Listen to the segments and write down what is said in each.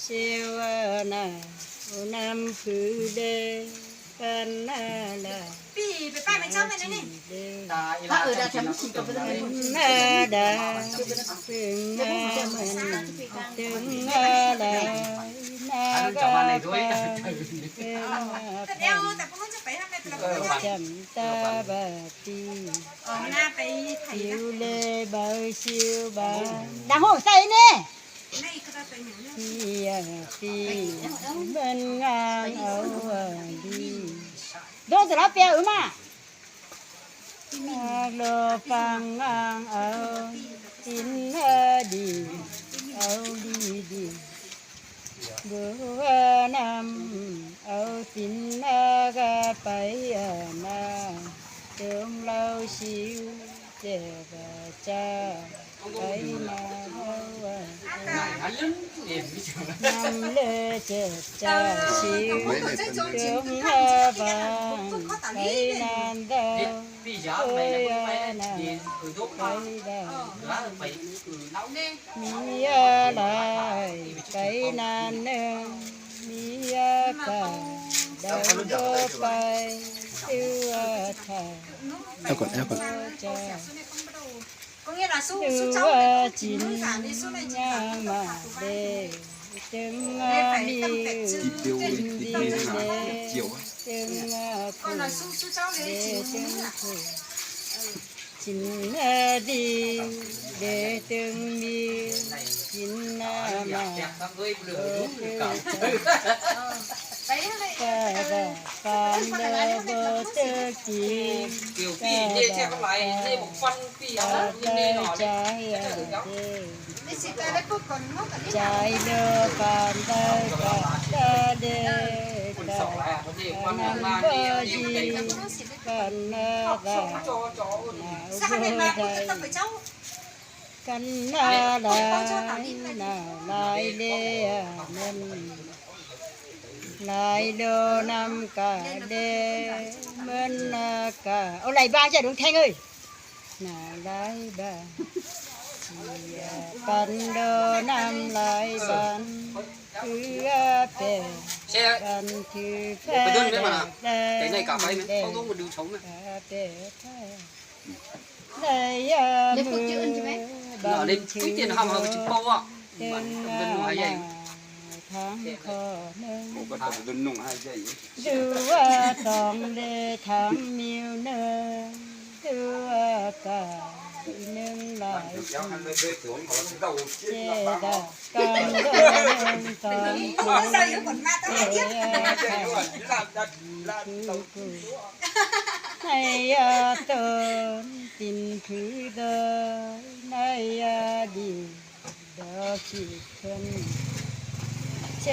ເຊວະນາ ໂອນຳຄືເດ ປັນນາລາ ປີໄປປ້າແມ່ເຈົ້າແມ່ນນີ້ ຕາອີ ພະເອີດາທຳສີກັບເພິ່ນ ນາດາ ເພິ່ງງາມ ເຖິງງາລາຍ ນາກາປັງ ເຖິງງາ ແຕ່ບໍ່ຮູ້ຈະໄປທາງໃດ ແຕ່ລະຄົນ ຈຳຕາບາຕີ ອອກໜ້າໄປໄທ ຊິວເລ ເບົາຊິວບາ ດັງໂຫໃສ່ແນ່ ເປັນງານເອົາດີ ໂດນສະລະເປຍອຶມາ ໂລຟັງງານເອົາສິນດີ ເອົາດີດີ ເບົານຳເອົາສິນນາກະໄປອາມາ ຈົງເລົ່າຊິວແຈກຈາ ໄປມາເວົ້າວ່າ ນຳເລີເຈັບຈາຊິວ ຈົງຫາບາງໄປນານເດີ ໂອຍອານາໄປດາ ມີອາລາຍໄປນານເນີ ມີອາກາດເດີນໂດໄປ ຖືວ່າຖ້າ ເອົາກ່ອນ ເອົາກ່ອນ ຈາ Có nghĩa là su, su cháu này không chịu đơn giản đi, su này chỉ là cứ phải phạt tụi bay. ເຖິງ Nên phải tâm huyết chứ, chứ đừng đi tâm huyết. Còn là su, su cháu đấy chỉ muốn là ສິນນາດີເດເຖິງມີ ສິນນາມາ ເອີ ເອີ ໄປເລີຍ ປາບາ ປານເດີບໍ່ເຕີກີ ກຽວປີເດແຊບຫຼາຍ ເດບັກຟັນປີເອົາເດເນາະ ຈາຍເດີ ຈາຍເດີ ປານເດີກະເດີ ກະນຳບໍ່ດີ ກັນນາດາ ໜາວບໍ່ໄດ້ ກັນນາດາ ໜາວຫຼາຍເດ ແມ່ນ ຫຼາຍໂດນຳກະເດ ເມີນນາກະ ເອົາໄຫຼບານຈ້ະ ດົງແທງເອີຍ ໜາວຫຼາຍບານ ເສຍປັນໂດນຳຫຼາຍບານ ເພື່ອແປ ເສຍ ບັນທຶກ ໄປດົນໄດ້ມານະ ແຕ່ໃນກາໄຟແມ່ນ ເຂົາຕ້ອງມາດຶງເຂົາແມ່ນ ກະແປ ໄດ້ຍາມື ບັນທຶກ ເຮົາເອົາໄປຈິເປົາອະ ເປັນໜຸ່ງຫາໃຫຍ່ ທາງຂໍ້ໜຶ່ງ ໂອ້ ກໍເປັນໜຸ່ງຫາໃຫຍ່ ຫຼືວ່າຕ້ອງເລທາງມິວເນີ ຫຼືວ່າກາຍໜຶ່ງຫຼາຍ ເຈດາ ການເດີນສອງຄົນ ໃນອາຕົນຕິນຄືເດີ ໃນອະດີດດອກຂີ້ເພິ່ນ ເຈ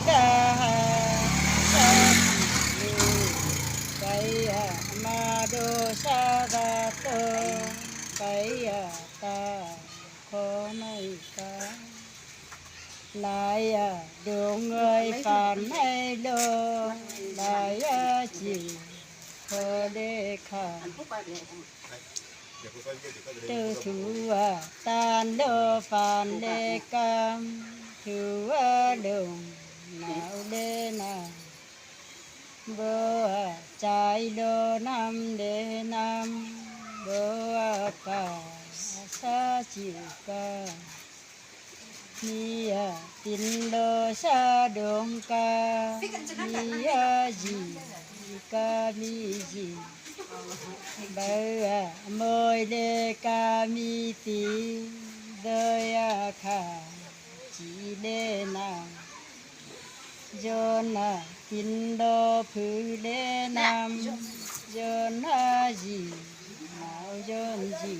ດາຫາ ໄປອາມາໂດຊາບາໂຕ ໄປອາຕາ ຂໍໄມ້ກາ ຫຼາຍອາດົງເອີຍ ຟານໃນໂລ ຫຼາຍອາຈິ ຂໍເດຄາ ເຕີຖືວ່າ ຕານໂລ ຟານເດກາມ ຖືວ່າລົງ ໜາວເດນາ ບໍ່ວ່າຈາຍໂລນຳເດນຳ ບໍ່ວ່າກາສາຈິກາ ມີອາຕິນໂລຊາດົງກາ ມີອາຈິກາມີຈິ ເບີອາໂມຍເດກາມີຕີ ເດີຍາຄາ ຈີເລນາ ໂຍນນາ ກິນໂດຜືເລນຳ ໂຍນນາຈີ ນາວໂຍນຈີ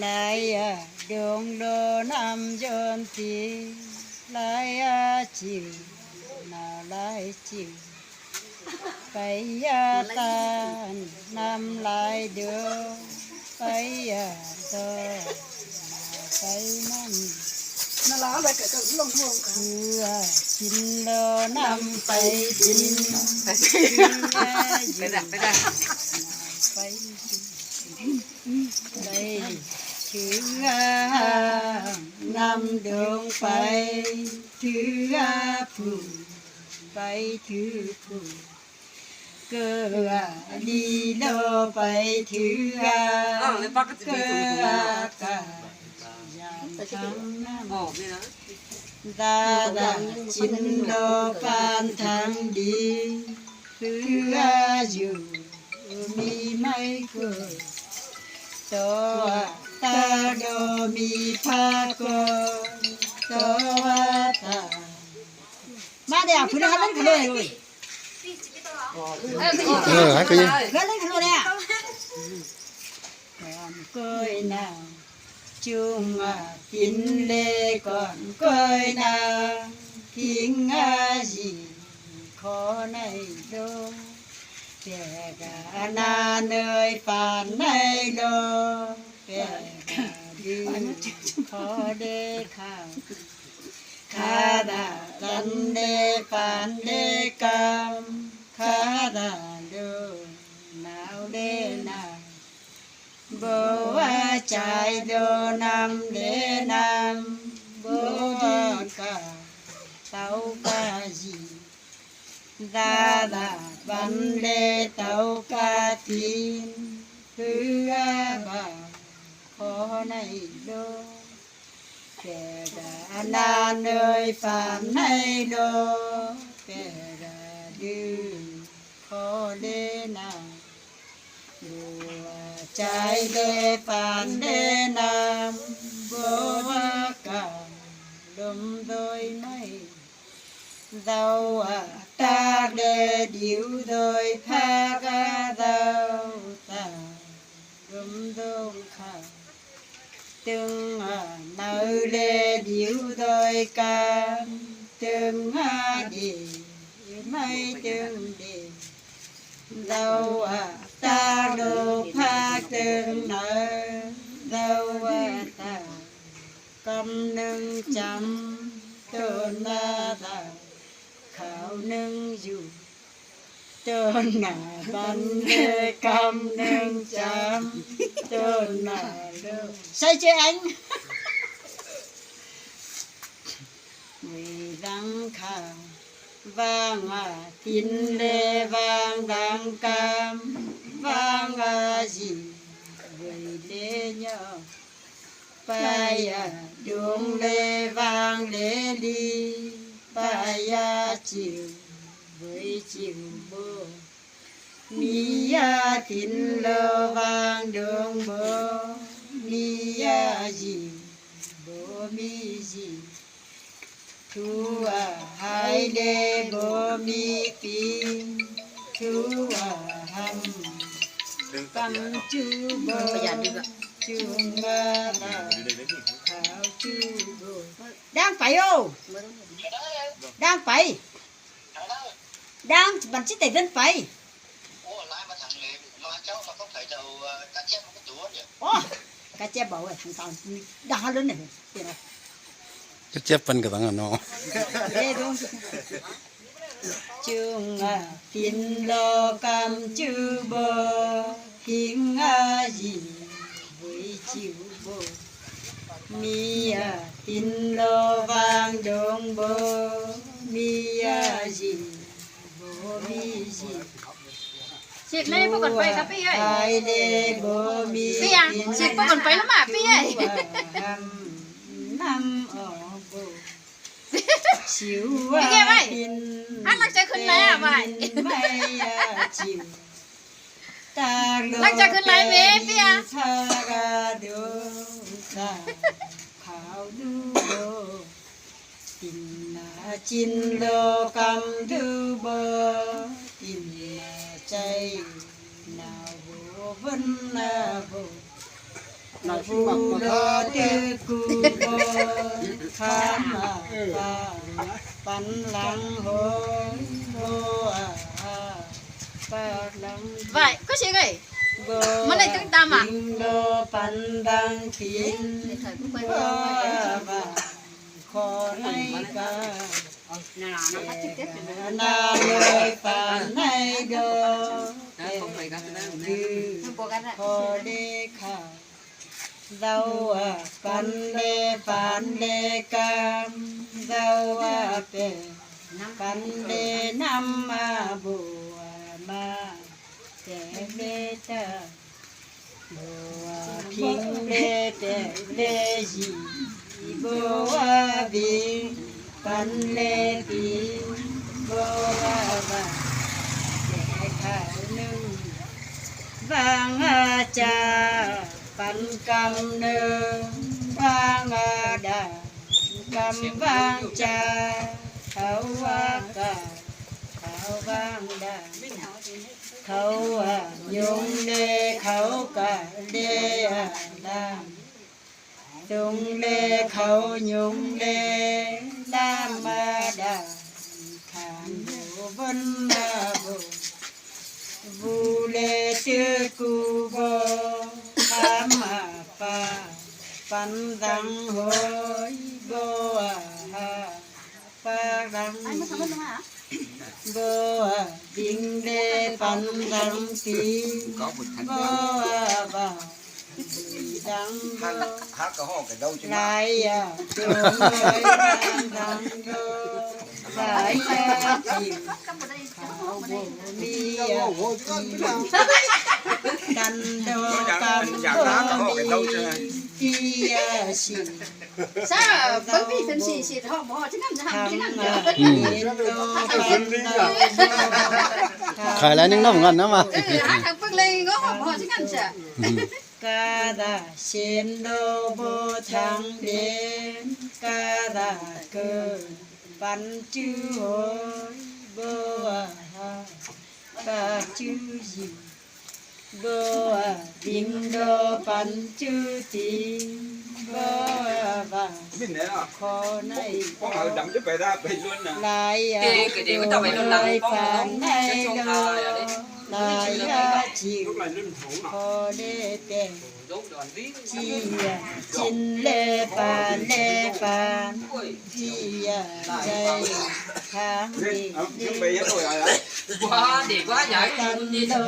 ລາຍອາດົງໂລນຳໂຍນຕີ ລາຍອາຈິວ ນາວລາຍຈິວ ໄປຢາຕານນຳລາຍເດີ ໄປຢາໂຕ ໄປນຳ ນະລາໄປກະລົງຮ່ວງກະ ເພື່ອກິນໂລນຳໄປດິນ ໄປດິນ ໄປດະ ໄປດະ ໄປດິນ ໄປດິນ. ຖືນຳດົງໄປ ຖືຜູ້ ໄປຖືຜູ້ ເກີດດີໂລໄປຖື ເກີດກະ ອອກນີ້ນະ ຕາດາຈິນໂລປານທັງດີ ເພື່ອຢູ່ມີໄມເກີດ ໂຕຕາໂດມີພາໂກ ໂຕວາຕາ ມາແລ້ວ ເພິ່ນຫາເບິ່ງເຂົາເລີຍ ເອີ ເອີ ໃຫ້ກໍຍິງ ເພິ່ນເລີຍເຂົາເລີຍ ກ່ອນກ້ອຍນາ ຈຸງອາຕິນເລກ່ອນກ້ອຍນາ ທິງອາຢີຂໍໃນໂລ ແຕ່ກະນາເນີຍປານໃນໂລ ແຕ່ກະດືຂໍເດຄາ ຄາດາຕັນເດປານເດກຳ ຄາດາໂດນາວເດນາ ໂບວາຈາຍໂດນຳເດນຳ ໂບວາກາເຕົາກາຢີ ດາດາບັນເດເຕົາກາຕີນ ເພື່ອບາ ຂໍໃນໂລ ແປກະນາເນີຍຟານໃນໂລ ແປກະດືຂໍເດນາ ໂບວາຈາຍເດຟານເດນາ ໂບວາກາລົມໂດຍໄມ້ ເດົາອາຕາກເດດິວໂດຍພາກາເດົາຕາ ດົມດົງຂາ ຕຶງອານາເລດິວໂດຍການ ຕຶງອາເດໄມຕຶງເດ ເດົາອາຕາໂລພາຕຶງນາ ເດົາອາຕາກຳນຶງຈຳ ໂຕນາດາຂາວນຶງຢູ່ ໂຕນາບັນເດກຳນຶງຈຳ ໂຕນາໂລ ໃສ່ເຈແອງ ເວດັງຄາ ວາງອາຕິນເລວາງດັງກຳ ວາງອາຢີເວເລຍອ ປາຍາດຸງເລວາງເລລີ ປາຍາຈິວເວີຍຈິວໂບ ມີຍາຕິນໂລວາງດົງໂບ ມີຍາຢີໂບມີຢີ ທູອາໄຮເລໂບມີຕີນ ທູອາຮຳ ກຳຈູໂບ ຈູງາລາ ຂາວຈູໂບ ດັງໄປໂອ ດັງໄປ ດັງ ມັນຊິໄດ້ເດີນໄປ ໂອ້ ລາຍມາທາງເລ ມາເຈົ້າ ມາຂອງໃຜເຈົ້າ ກະແຈບມັນກະຕົວເດ ໂອ້ ກະແຈບເບົາເວີຍ ທາງຕາ ດັງເລີຍນີ້ ເຫັນບໍ່ ກະແຈບປັນກະຕັງເນາະ ເດ້ດົງ ຈຸງອາຕິນລໍກຳຈື່ໂບ ພິງອາຢີເວີຍຈິວໂບ ມີອາຕິນລໍວາງດົງໂບ ມີອາຢີໂບ ມີຢີ ສິກເລີຍ ພວກກັນໄປກັບປີ້ເອີຍ ໄປເດໂບມີ ປີ້ອະ ສິກພວກກັນໄປລະມາປີ້ເອີຍ ນຳອອກໂບ ຊິວວ່າ ເອີຍ ໄວ້ ກິນ ອັນຫຼັງຈາກຂຶ້ນໄລອະ ໄວ້ ໄມຍາຈິວ ຕາໂລ ຫຼັງຈາກຂຶ້ນໄລເມ ເປີຍ ທາກາໂດ ຕາຂາວດູໂດ ຕິນນາຈິນໂລກຳດູໂບ ຕິນນາໃຈນາໂວເວິນນາໂວ ນາໂວໂລເຕກູໂບ ຄາມາປາ ປັນຫຼັງໂຮ ໂຮອາ ປາຫຼັງ ໄວ້ ກໍຊິໄດ້ ມາໄດ້ຕຶງຕາມມາ ໂລປັນດັງຄິງ ໂຮອາ ບາ ຂໍໃນກາ ນາເລີຍປານໃນໂດ ແຕ່ດືຂໍເດຄາ ເຈົ້າວ່າປັນແລປານແລກາມ ເຈົ້າວ່າແປນປັນແລນຳມາບົວມາແຕ່ເມດຕາ ບໍ່ວ່າພິງແລແຕກແລຢີ ບໍ່ວ່າບິງປັນແລປີ ບໍ່ວ່າບາງແຕ່ຂາວໜຶ່ງ ບາງອາຈາປັນກຳເນີງ ບາງອາດາ ກຳວາງຈາ ເຂົາວ່າກາ ເຂົາວາງດາ ເຂົາວ່າຍົງເລ ເຂົາກະເລອາດາມ ຍົງເລ ເຂົາຍົງເລ ລາມາດາ ຂານໂບບົນມາໂບ ບູເລ ເຈີກູໂບ ຄາມາປາ ປັນດັງໂຫຍ ໂບອາຫາ ປາລັງ ໂບອາບິງເດ ປັນລັງປີ ໂບອາບາ ດັງໂບ ລາຍອາໂດງໂດຍ ດັງໂດ ລາຍອາຈິງ ເຂົາບໍ່ມີອາ ຕັນໂດ ຕັນໂດ ມີທີ່ອາຊີ ຊະ ເບິ່ງພີ້ເປັນສີ່ສິບ ເຮົາບໍ່ຮອດທີ່ນັ້ນ ທຳທີ່ນັ້ນເດີ ອືມ ຂາຍຫຼາຍໜຶ່ງເນາະ ເງິນນຳວ່າ ເອີ ຫາທາງເບິ່ງເລີຍ ເຮົາບໍ່ຮອດທີ່ນັ້ນຊະ ອືມ ກາດາເຊນໂດ ບໍ່ທາງເດນ ກາດາເກີນ ປັນຈື່ໂຫຍ ບໍ່ຫາ ກາຈື່ຢີ ໂດອາບິງໂດປັນຈື່ຕີ ໂດອາບາ ມິນແນ່ເນາະ ຂໍໃນ ປ້ອງເອົາດຳຈະໄປດາໄປລ້ວນນະ ລາຍອາ ເດກະເດກະຕະໄປລ້ວນນະ ປ້ອງເອົາ ໃນໂດ ລາຍອາຈິ ຂໍເດແປງ ຈີຍາ ຈິນແລປານແລປານ ຈີຍາ ໃຈ ທາງເດ ເດ ເດ ເດ ເດ ເດ ເດ